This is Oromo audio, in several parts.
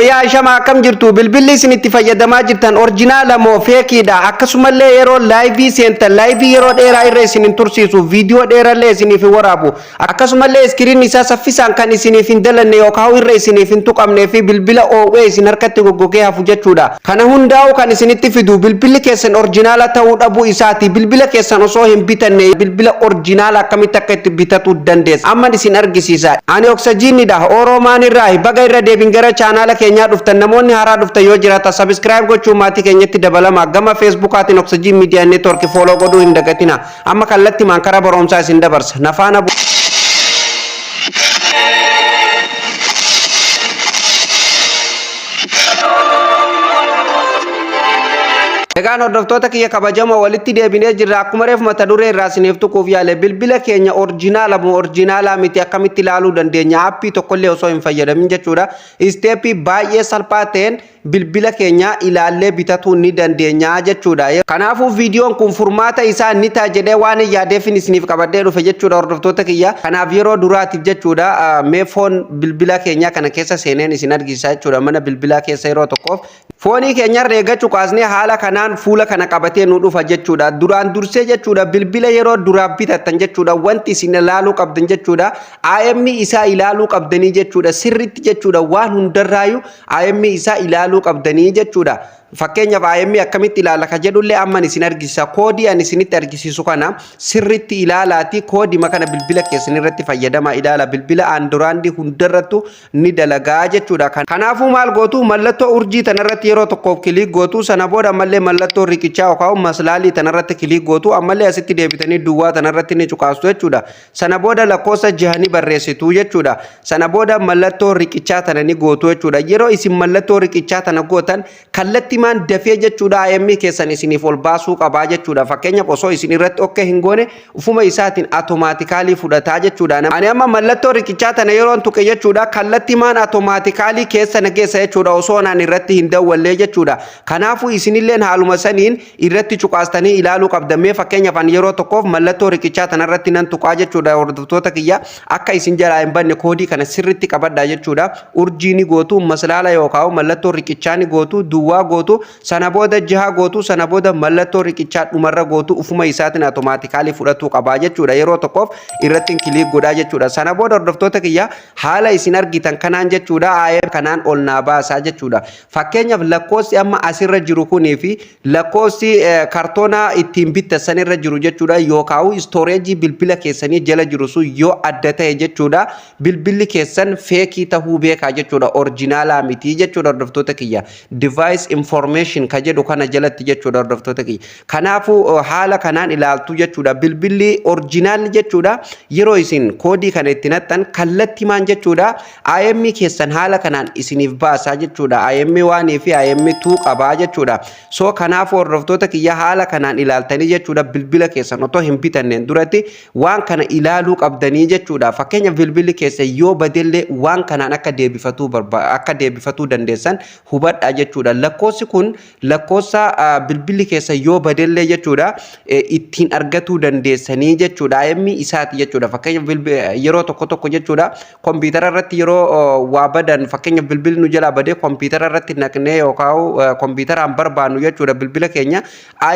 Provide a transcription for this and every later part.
Yooyyaa, ashama, akkam jirtu? Bilbilli isin itti fayyadamaa jirtan original moo fakeiidha? Akkasumallee yeroo live seentan live yeroo dheeraa irra isin hin tursiisu, viidiyoo dheerallee isiniif hin waraabu, akkasumallee screen isaa saffisaan kan isiniif hin dalanne yookaan irra isiniif hin tuqamnee fi bilbila oowwee isin harkatti goggogee hafu jechuudha. Kana hundaa'u kan isinitti fidu bilbilli keessan original ta'uu dhabuu isaati. Bilbila keessan osoo hin bitanne bilbila original akkamitti akka itti bitatu dandeessa, amman isin argisiisa. Ani Oksajiinidha, Oroomaan irraa. Baga irra deebin gara chaanaala keenyaa dhuftan. Namoonni haaraa dhuftan yoo jiraata, subscribe gochuu maatii keenyatti dabalama. Gama Facebookaatiin Oksajiin Miidiyaa Network follow godhuu hin dagatina. Amma kallattimaan karaa barumsaa isin dabarsa, nafaana. Egaan hordoftoota kiyya kabajamoo, walitti deebinee jirra. Akkuma reefu mata duree irraa isiniif tuquuf yaale, bilbila keenya original moo original miti akkamitti ilaaluu dandeenya, app tokkollee osoo hin fayyadamin jechuudha. Step baay'ee salphaa ta'een bilbila keenya ilaallee bitatuu ni dandeenya jechuudha. Kanaafuu viidiyoon kun furmaata isaa ni ta'a jedhee waan hin yaadeefin isiniif qabadhee dhufe jechuudha, hordoftoota kiyya. Kanaaf yeroo duraatiif jechuudha, mee phone bilbila keenyaa kana keessa seeneen isin argisiisa jechuudha. Mana bilbilaa keessa yeroo tokkoof phone keenyarra eeggachuu kaasnee haala kanaan fuula kana qabatee nu dhufa jechuudha. Duraan dursee jechuudha, bilbila yeroo duraaf bitattan jechuudha, wanti isin ilaaluu qabdan jechuudha, IMEI isaa ilaaluu qabdanii jechuudha. Sirritti jechuudha, waan hundarraayyuu IMEI isaa ilaaluu qabdanii jechuudha. Fakkeenyaaf IMEI akkamitti ilaala ka jedhullee amman isin argisiisa. Koodii ani isinitti argisiisu kana sirritti ilaalaati koodii kana bilbila keessan irratti fayyadamaa ilaala. Bilbila Android hundarrattu ni dalagaa jechuudha. Kanaafuu maal gootu? Mallattoo urjii tanarratti yeroo tokkoof click gootu. Sana booda ammallee mallattoo riqichaa yookaan maslaalii tanarratti click gootu. Ammallee asitti deebitanii duwwaa tanarratti ni cuqaastu jechuudha. Sana booda lakkoofsa jahanii barreessitu jechuudha. Sana booda mallattoo riqichaa tana ni gootu jechuudha. Yeroo isin mallattoo riqichaa tana gootan, kallattimaan dafee jechuudha IMEI keessan isiniif ol baasuu qabaa jechuudha. Fakkeenyaaf osoo isin irratti okay hin goone ufuma isaatiin automatically fudhataa jechuudha. Ani amma mallattoo riqichaa tana yeroon tuqe jechuudha, kallattimaan automatically keessa na geessa jechuudha, osoo naan irratti hin dawwallee jechuudha. Kanaafuu isinilleen haaluma saniin irratti cuqaastanii ilaaluu qabdan. Mee fakkeenyaaf ani yeroo tokkoof mallattoo riqichaa tanarratti nan tuqaa jechuudha. Hordoftoota kiyya, akka isin jalaa hin banne koodii kana sirritti qabadhaa jechuudha. Urjii ni gootu, maslaala yookaan mallattoo riqichaa ni gootu, duwwaa gootu, sana booda jaha gootu, sana booda mallattoo riqichaa dhumarra gootu. Ufuma isaatiin automatically fudhatuu qabaa jechuudha. Yeroo tokkoof irratti click godhaa jechuudha. Sana booda, hordoftoota kiyya, haala isin argitan kanaan jechuudha, IMEI kanaan ol naa baasaa jechuudha. Fakkeenyaaf lakkoofsi amma asirra jiru kunii fi lakkoofsi kartoonaa ittiin bittan sanirra jiru jechuudha, yookaan storage bilbila keessanii jala jiru sun yoo adda ta'e jechuudha, bilbilli keessan fake tahuu beekaa jechuudha, original miti jechuudha, hordoftoota kiyya. Device information ka jedhu kana jalatti jechuudha, hordoftoota kiyya. Kanaafuu haala kanaan ilaaltu jechuudha. Bilbilli originalli jechuudha, yeroo isin koodii kana itti naxxan kallattimaan jechuudha, IMEI keessan haala kanaan isiniif baasaa jechuudha. IMEI 1 fi IMEI 2 qabaa jechuudha. So kanaafuu, hordoftoota kiyya, haala kanaan ilaaltanii jechuudha, bilbila keessan otoo hin bitanneen duratti waan kana ilaaluu qabdanii jechuudha. Fakkeenyaaf bilbilli keessan yoo badellee waan kanaan akka deebifatuu dandeessan hubadhaa jechuudha. Lakkoofsi kun lakkoofsa bilbilli keessan yoo badellee jechuudha ittiin argatuu dandeessanii jechuudha. IMEI isaati jechuudha. Fakkeenyaaf yeroo tokko tokko jechuudha, kompiitara irratti yeroo waa badan, fakkeenyaaf bilbilli nu jalaa badee kompiitara irratti naqnee yookaan kompiitaraan barbaannu jechuudha, bilbila keenya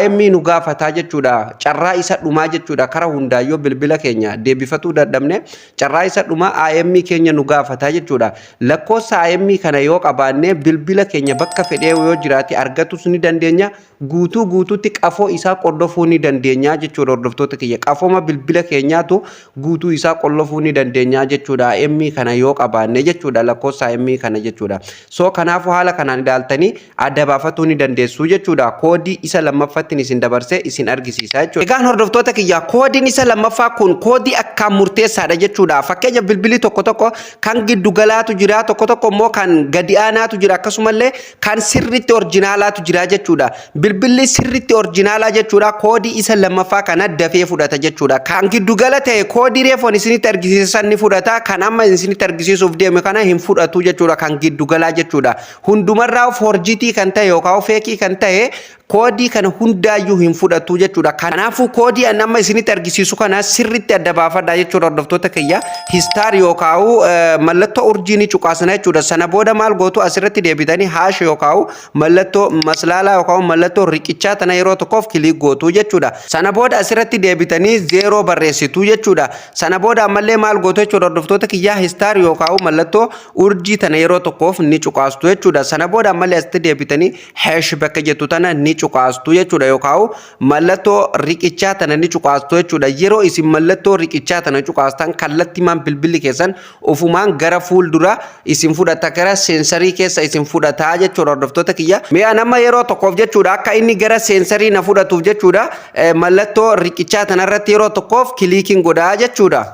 IMEI nu gaafataa jechuudha. Carraa isa dhumaa jechuudha, kara hundaayyoo bilbila keenya deebifatuu dadhabne carraa isa dhumaa IMEI keenya nu gaafataa jechuudha. Lakkoofsa IMEI kana yoo qabaanne bilbila keenya bakka fedhee yoo jiraate argatus ni dandeenya. Guutuu guutuutti qafoo isaa qollofuu ni dandeenya jechuudha, hordoftoota kiyya. Qafooma bilbila keenyaatu guutuu isaa qollofuu ni dandeenya jechuudha. IMEI kana yoo qabaanne jechuudha, lakkoofsa IMEI kana jechuudha. So kanaafuu haala kanaan ilaaltanii adda baafatuu ni dandeessu jechuudha. Koodii isa lammaffaatti isin dabarsee isin argisiisa jechuudha. Egaan hordoftoota kiyya, koodiin isa lammaffaa kun koodii akkaan murteessaadha jechuudha. Fakkeenya bilbilli tokko tokko kan giddu galaatu jira, tokko tokko immoo kan gadi aanaatu jira, akkasumallee kan sirriitti originalaatu jira jechuudha. Bilbilli sirriitti original jechuudha, koodii isa lammaffaa kana dafee fudhata jechuudha. Kan giddu gala ta'e koodii reefoon isinitti argisiisan ni fudhata, kan amma isinitti argisiisuuf deeme kana hin fudhatu jechuudha, kan giddu galaa jechuudha. Hundumarraa forged kan ta'e yookaan fake kan ta'e Koodii kana hundaayyuu hin fudhatu jechuudha. Kanaafuu koodii an amma isinitti argisiisu kana sirritti adda baafadhaa jechuudha, hordoftoota kiyya. Star yookaan mallattoo urjii ni cuqaasna jechuudha. Sana booda maal gootu? Asirratti deebitanii hash yookaan mallattoo maslaalaa yookaan mallattoo riqichaa tana yeroo tokkoof click gootu jechuudha. Sana booda asirratti deebitanii 0 barreessitu jechuudha. Sana booda ammallee maal gootu jechuudha, hordoftoota kiyyaa? Star yookaan mallattoo urjii tana yeroo tokkoof ni cuqaastu jechuudha. Sana booda ammallee asitti deebitanii hash bakka jettu tana ni cuqaastu jechuudha, yookaan mallattoo riqichaa tana ni cuqaastu jechuudha. Yeroo isin mallattoo riqichaa tana cuqaastan, kallattimaan bilbilli keessan ofumaan gara fuuldura isin fudhata, gara sensorii keessa isin fudhataa jechuudha, hordoftoota kiyya. Mee amma yeroo tokkoof jechuudha, akka inni gara sensorii na fudhatuuf jechuudha, mallattoo riqichaa tanarratti yeroo tokkoof clickiin godhaa jechuudha.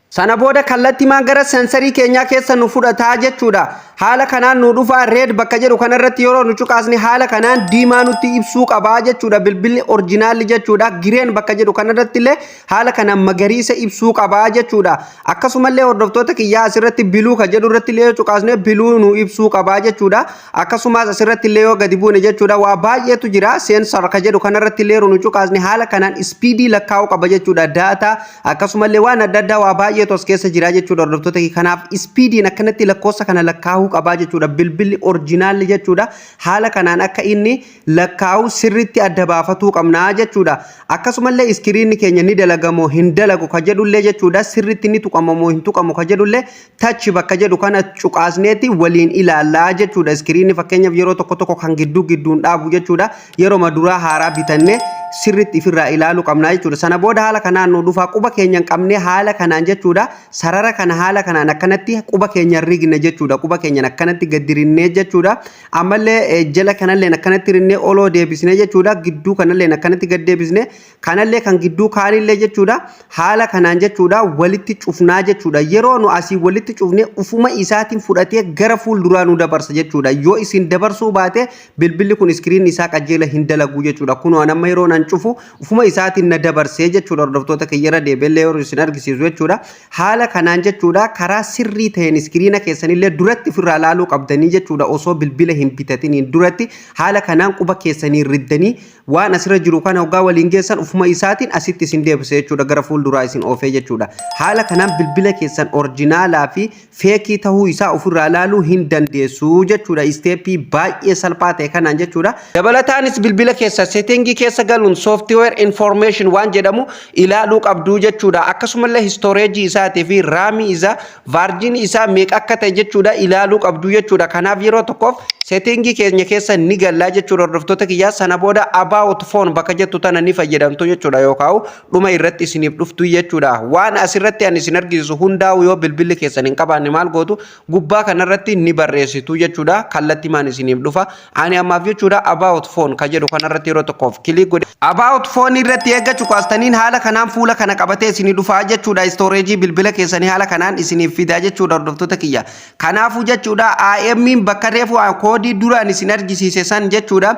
Sana booda kallattimaan gara sensorii keenyaa keessa nu fudhataa jechuudha. Haala kanaan nu dhufaa. Red bakka jedhu kanarratti yeroo nu cuqaasne, haala kanaan diimaa nutti ibsuu qabaa jechuudha. Bilbilli originalli jechuudha. Green bakka jedhu kanarratti illee haala kanaan magariisa ibsuu qabaa jechuudha. Akkasumallee, hordoftoota kiyyaa, asirratti blue ka jedhu irratti illee yoo cuqaasne, blue nu ibsuu qabaa jechuudha. Akkasumas asirratti illee yoo gadi buune jechuudha, waa baay'eetu jira. Sensor ka jedhu kanarratti illee yeroo nu cuqaasne, haala kanaan speedii lakkaa'uu qaba jechuudha. Data akkasumallee waan adda addaa waa baay'eetu as keessa jira jechuudha, hordoftoota. Kanaaf speediin akkanatti lakkoofsa kana lakkaa'uu qabaa jechuudha. Bilbilli originalli jechuudha, haala kanaan akka inni lakkaa'u sirritti adda baafatuu qabnaa jechuudha. Akkasumallee screenni keenya ni dalagamoo hin dalagu ka jedhullee jechuudha, sirritti ni tuqamamoo hin tuqamu ka jedhullee, touch bakka jedhu kana cuqaasneeti waliin ilaallaa jechuudha. Screenni fakkeenyaaf yeroo tokko tokko kan gidduu gidduun dhaabu jechuudha. Yeroo duraa haaraa bitannee sirritti ifirraa ilaaluu qabnaa jechuudha. Sana booda haala kanaan nu dhufaa. Quba keenya hin qabnee haala kanaan jechuudha. Sarara kana haala kanaan akkanatti quba keenya rigna jechuudha. Quba keenyan akkanatti gadi rinnee jechuudha. Ammallee jala kanallee akkanatti rinnee oloo deebisnee jechuudha. Gidduu kanallee akkanatti gad deebisnee, kanallee kan gidduu kaanillee jechuudha. Haala kanaan jechuudha, walitti cufnaa jechuudha. Yeroo nu asii walitti cufnee, ufuma isaatiin fudhatee gara fuulduraa nu dabarsa jechuudha. Yoo isin dabarsuu baate, bilbilli kun screen isaa qajeela hin dalagu jechuudha. Kunoo amma yeroo nan cufu ufuma isaatiin na dabarsee jechuudha. Hordoftoota kiyyara, deebiillee yeroo isin argisiisu jechuudha. Haala kanaan jechuudha, karaa sirrii ta'een screena keessanillee duratti ofirraa ilaaluu qabdanii jechuudha. Osoo bilbila hin bitatiniin duratti haala kanaan quba keessanii riddanii waan asirra jiru kana hoggaa waliin geessan, ufuma isaatiin asitti isin deebisa jechuudha, gara fuulduraa isin oofee jechuudha. Haala kanaan bilbila keessan originalaa fi fakeii tahuu isaa ofirraa ilaaluu hin dandeessu jechuudha. Steppii baay'ee salphaa ta'e kanaan jechuudha. Dabalataanis bilbila keessa settingii keessa galuun software information waan jedhamu ilaaluu qabdu jechuudha. Akkasumallee storageii isaatii fi RAMii isaa, versionii isaa meeqa akka ta'e jechuudha, ilaaluu qabdu jechuudha. Kanaaf yeroo tokkoof settingii keenya keessa ni gallaa jechuudha, hordoftoota kiyyaa. Sana booda about phone bakka jettu tana ni fayyadamtu jechuudha, yookaan dhuma irratti isiniif dhuftu jechuudha. Waan asirratti ani isin argisiisu hundaa'u yoo bilbilli keessan hin qabaanne, maal gootu? Gubbaa kanarratti ni barreessitu jechuudha. Kallattimaan isiniif dhufa. Ani ammaaf jechuudha, about phone ka jedhu kanarratti yeroo tokkoof click godhe. About phone irratti eegga cuqaastaniin, haala kanaan fuula kana qabatee isinii dhufaa jechuudha. Storageii bilbila keessanii haala kanaan isiniif fidaa jechuudha, hordoftoota kiyya. Kanaafuu jechuudha, IMEIin bakka reefu koodii duraan isin argisiise san jechuudha.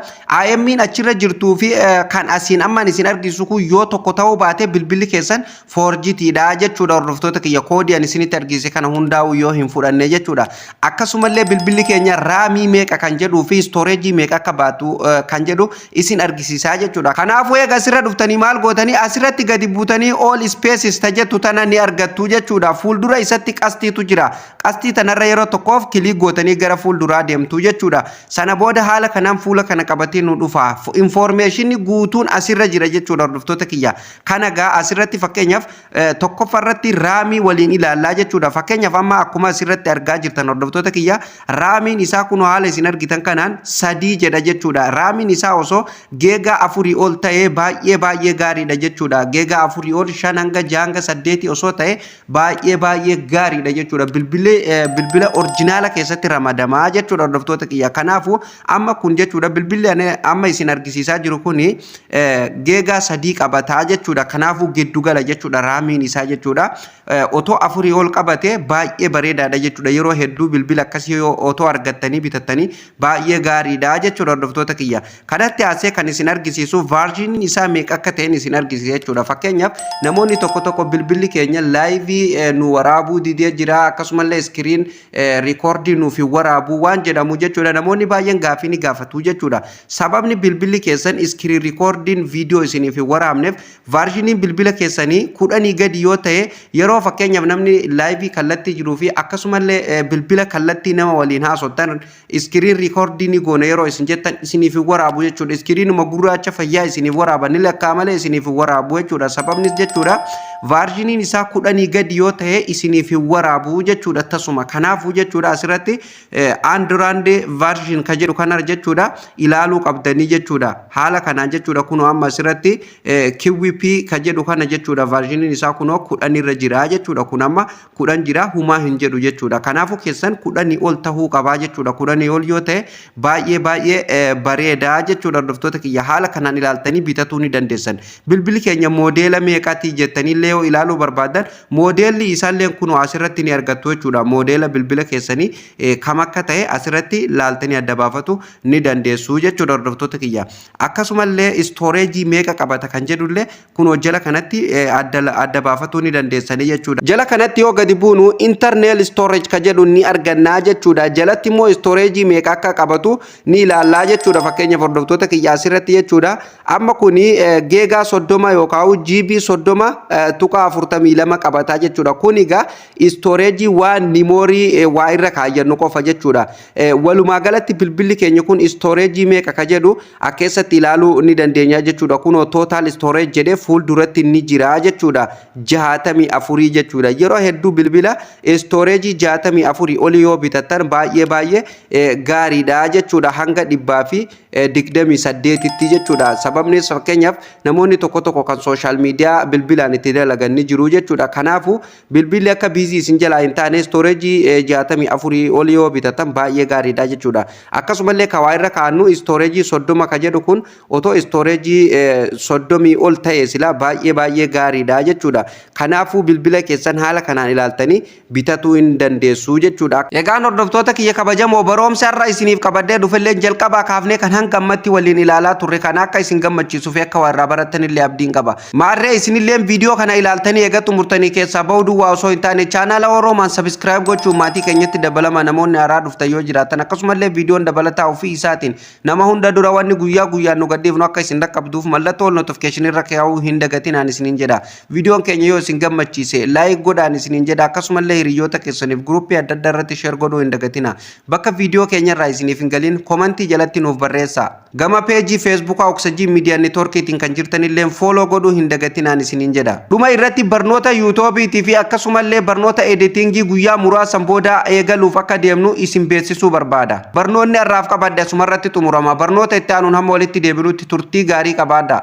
IMEIin achirra jirtuu fi kan asiin ammaan isin argisiisu kun yoo tokko ta'uu baate, bilbilli keessan forgediidha jechuudha, hordoftoota kiyya, koodii ani isinitti argisiise kana hundaa'u yoo hin fudhanne jechuudha. Akkasumallee bilbilli keenya RAMii meeqa kan jedhuu fi storageii meeqa akka baatu kan jedhu isin argisiisaa jechuudha. Kanaafuu eega asirra dhuftanii maal gootanii? Asirratti gadi buutanii all specs ta jettu tana ni argattu jechuudha. Fuuldura isatti qastiitu jira. Qastii tanarra yeroo tokkoof click gootanii gara fuulduraa deemtu jechuudha. Sana booda haala kanaan fuula kana qabatee nu dhufa. Informationni guutuun asirra jira jechuudha, hordoftoota kiyya. Kana gaa asirratti fakkeenyaaf tokkoffaarratti RAMii waliin ilaallaa jechuudha. Fakkeenyaaf amma akkuma asirratti argaa jirtan, hordoftoota kiyya, RAMiin isaa kun haala isin argitan kanaan 3 jedha jechuudha. RAMiin isaa osoo giga 4 ol ta'ee baay'ee baay'ee gaariidha jechuudha. Giga 4 ol, 5 hanga 6 hanga 8 osoo ta'e baay'ee baay'ee gaariidha jechuudha. Bilbila originala keessatti ramadamaa jechuudha, hordoftoota kiyya. Kanaafuu amma kun jechuudha, bilbilli amma isin argisiisaa jiru kuni giga 3 qabataa jechuudha. Kanaafuu giddugala jechuudha RAMiin isaa jechuudha. Otoo 4 ol qabate baay'ee bareedaadha jechuudha. Yeroo hedduu bilbila akkasii otoo argattanii bitattanii baay'ee gaariidha jechuudha, hordoftoota kiyya. Kanatti aansee kan isin argisiisu versioniin isaa meeqa akka ta'een isin argisiisa jechuudha. Fakkeenyaaf namoonni tokko tokko bilbilli keenya liveii nu waraabuu didee jira, akkasumallee screen recordii nuuf hin waraabuu waan jedhamu jechuudha. jechuudha, namoonni baay'een gaafii ni gaafatu jechuudha. Sababni bilbilli keessan screen recordiin viidiyoo isiniif hin waraabneef versioniin bilbila keessanii 10 gadi yoo ta'e, yeroo fakkeenyaaf namni live kallattii jiruu fi akkasumallee bilbila kallattii nama waliin haasoftan screen record ni goona yeroo isin jettan isiniif hin waraabu jechuudha. Screenuma gurraacha fayyaa isiniif waraaba, ni lakkaa malee isiniif hin waraabu jechuudha. Sababnis jechuudha, versioniin isaa 10 gadi yoo ta'e isiniif hin waraabu jechuudha tasuma. Kanaafuu jechuudha, asirratti Android version ka jedhu kana jechuudha ilaaluu qabdanii jechuudha. Haala kanaan jechuudha, kunoo amma asirratti QWP ka jedhu kana jechuudha, versioniin isaa kunoo 10 irra jira jechuudha. Kun amma 10 jira, humaa hin jedhu jechuudha. Kanaafuu keessan 10 ol tahuu qabaa jechuudha. 10 ol yoo ta'e baay'ee baay'ee bareedaa jechuudha. Hordoftoota kiyya, haala kanaan ilaaltanii bitatuu ni dandeessan. Bilbilli keenya moodeela meeqatii jettaniillee yoo ilaaluu barbaadan, moodeelli isaallee kunoo asirratti ni argattu jechuudha. Moodeela bilbila keessanii kam akka ta'e asirratti laaltanii adda baafatu ni dandeessu jechuudha, hordoftoota kiyya. Akkasumallee storage meeqa qabata kan jedhullee kunoo jala kanatti adda baafatuu ni dandeessanii jechuudha. Jala kanatti yoo gadi buunu internal storage ka jedhu ni argannaa jechuudha. Jalatti immoo storage meeqa akka qabatu ni ilaallaa jechuudha. Fakkeenyaaf, hordoftoota kiyya, asirratti jechuudha. Amma kuni giga 30 yookaan GB 30.42 qabataa jechuudha. Kun egaa storage waan memory waa irra kaayyannu qofa jechuudha. Walumaa galatti bilbilli keenya kun storage meeqa ka jedhu keessatti ilaaluu ni dandeenya jechuudha. Kunoo total storage jedhee fuulduratti ni jira jechuudha. 64 jechuudha. Yeroo hedduu bilbila storage 64 olii yoo bitattan baay'ee baay'ee gaariidha jechuudha. Hanga 128tti jechuudha. Sababni fakkeenyaaf namoonni tokko tokko kan social media bilbilaan itti dalagan ni jiru jechuudha. Kanaafuu bilbilli akka busy isin jalaa hin taane storage 64 olii yoo bitatan baay'ee gaariidha jechuudha. Akkasumallee kawaa irra kaa'annu storage 30 ka jedhu kun otoo storage 30 ol ta'e silaa baay'ee baay'ee gaariidha jechuudha. Kanaafuu bilbila keessan haala kanaan ilaaltanii bitatuu hin dandeessu jechuudha. Egaan hordoftoota kiyya kabajamoo, barumsa irra isiniif qabadhee dhufellee jalqabaa kaafnee kan hanga ammatti waliin ilaalaa turre kan akka isin gammachiisuu fi akka warraa barattanillee abdiin qaba. Maarree isinillee viidiyoo kana ilaaltanii eega xumurtanii keessaa bahuu duwwaa osoo hin taane chaanaala Oroomaan subscribe gochuun maatii keenyatti dabalama, namoonni haaraa dhuftan yoo jiraatan. Akkasumallee viidiyoon dabalataa ofii isaatiin nama hunda dura wanni guyyaa guyyaan nu gadhiifnu akka isin dhaqqabduuf mallattoo notification irra kaa'uu hin dagatinaan isiniin jedha. Viidiyoon keenya yoo isin gammachiise like godhaan isiniin jedha. Akkasumallee hiriyoota keessaniif groupii adda addaa irratti share godhuu hin dagatina. Bakka viidiyoo keenya irraa isiniif hin galin comment jalatti nuuf barreessa. Gama peejii Facebookaa Oksajii Miidiyaa Networkiitiin kan jirtanillee follow godhuu hin dagatinaan isiniin jedha. Dhuma irratti barnoota YouTubeiitii fi akkasumallee barnoota editing guyyaa muraasan booda eegaluuf akka deemnu isin beeksisuu barbaada. Barnoonni har'aaf qabadhe asumarratti xumurama. Barnoota itti aanuun hamma walitti deebinutti turtii gaarii qabaadha.